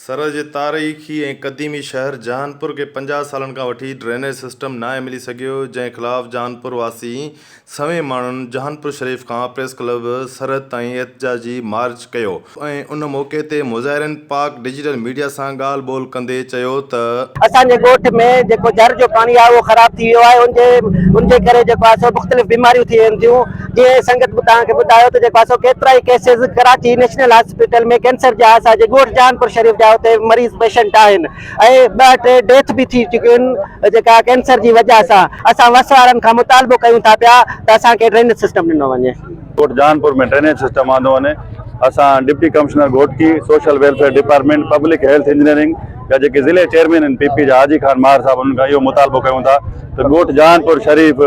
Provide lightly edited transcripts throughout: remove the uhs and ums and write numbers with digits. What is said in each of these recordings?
سرحد جي تاريخي ۽ قديمي شهر جهانپور کي 50 سالن کان وٺي ڊرينيج سسٽم ناهي ملي سگهيو، جنهن خلاف جهانپور واسين سوين ماڻهن جهانپور شريف کان پريس ڪلب سرحد تائين احتجاجي مارچ ڪيو ۽ ان موقعي تي مظاهرين پاڪ ڊجيٽل ميڊيا سان ڳالهه ٻولهه ڪندي چيو ته. اسان جي ڳوٺ ۾ جيڪو جر جو پاڻي آهي اهو خراب ٿي ويو آهي ان جي ان جي ڪري جيڪو آهي سو مختلف بيماريون ٿي وين ٿيون جيئن سنگت به توهان کي ٻڌايو ته جيڪو آهي سو ڪيترائي cases Karachi national hospital ۾ cancer جا اسان جي ڳوٺ جهانپور شريف جا اتي مريض پيشنٽ آهن ۽ ٻه ٽي ڊيٿ به ٿي چڪيون آهن جيڪا ڪينسر جي وجه سان اسان وس وارن کان مطالبو ڪيون ٿا پيا ته اسان کي ڊرينيج سسٽم ڏنو وڃي. ڳوٺ جهانپور ۾ ڊرينيج سسٽم آندو وڃي اسان deputy commissioner Ghotki social welfare department public health engineering جا جيڪي ضلعي چيئرمين آهن پي پي جا حاجي خان ماهر صاحب انهن کان اهو مطالبو ڪيون ٿا ته ڳوٺ جهانپور شريف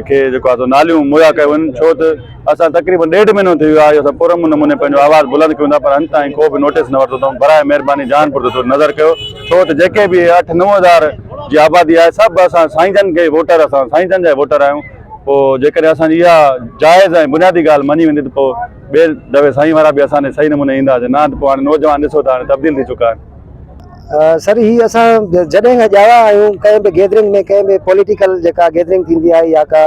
کي جيڪو آهي سو ناليون مهيا ڪيون وڃن ڇو ته اسان تقريبن ڏيڍ مهينو ٿي ويو آهي اسان پرامن نموني پنهنجو آواز بلند ڪيون ٿا پر اڃ تائين ڪو به نوٽيس نه ورتو اٿئون براء مهرباني جهانپور تي ٿوري نظر ڪيو ڇو ته جيڪي به اٺ 9000 جي آبادي آهي سڀ اسان سائين جن کي ووٽر اسان سائين جن جا ووٽر آهيون پوء جيڪڏهن اسان جي اها جائز ۽ بنيادي ڳالهه مڃي ويندي ته پوء ٻئي دفعي سائين وارا به اسان ڏي صحيح نموني ايندا جي نه ته پوء هاڻي نوجوان ڏسو ته هاڻي تبديل ٿي چڪا آهن. سر هي اسان جڏهن کان ڄاوا آهيون ڪنهن به گيدرنگ ۾ ڪنهن به پوليٽيڪل جيڪا گيدرنگ ٿيندي آهي يا ڪا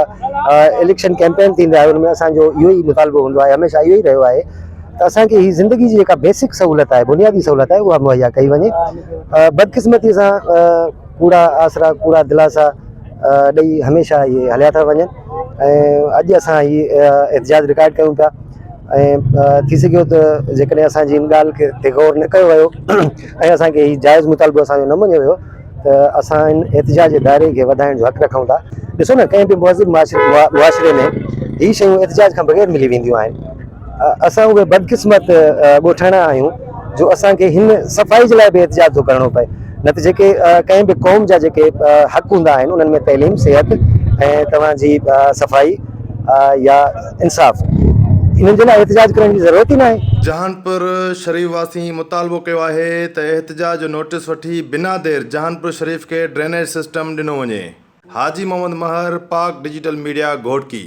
اليڪشن ڪيمپين ٿيندي آهي ان ۾ اسان جو اهو ئي مطالبو هوندو آهي هميشه اهو ئي رهيو آهي ته اسان کي هي زندگي جي جيڪا بيسڪ سهولت آهي بنيادي سهولت آهي اها مهيا ڪئي وڃي بدقسمتي سان ڪوڙا آسرا ڪوڙا دلاسا ڏئي هميشه اهي هليا ٿا وڃن ۽ اڄ اسان هي احتجاج رڪارڊ ڪيون پيا ۽ ٿي سگهيو ته جيڪڏهن اسان جي ان ڳالهه کي تي غور نه ڪيو ويو ۽ اسان کي هي جائز مطالبو اسان جو نه مڃيو ويو ته اسان ان احتجاج جي دائري کي وڌائڻ جو حق رکون ٿا. ڏسو نه ڪنهن به مهذب معاشري ۾ هي شيون احتجاج کان بغير ملي وينديون آهن. اسان اهي بدقسمت ڳوٺاڻا آهيون جو اسان کي هن صفائي جي لاء به احتجاج ٿو ڪرڻو پئي نه ته جيڪي ڪنهن به قوم جا جيڪي حق هوندا آهن انهن ۾ تعليم، صحت ۽ توهان جي صفائي يا انصاف انهن جي لاء احتجاج ڪرڻ جي ضرورت ئي ناهي. جهانپور شريف واسين مطالبو ڪيو آهي ته احتجاج جو نوٽيس وٺي بنا دير جهانپور شريف کي ڊرينيج سسٽم ڏنو وڃي. Haji Muhammad Mehar, Pak digital media, Ghotki.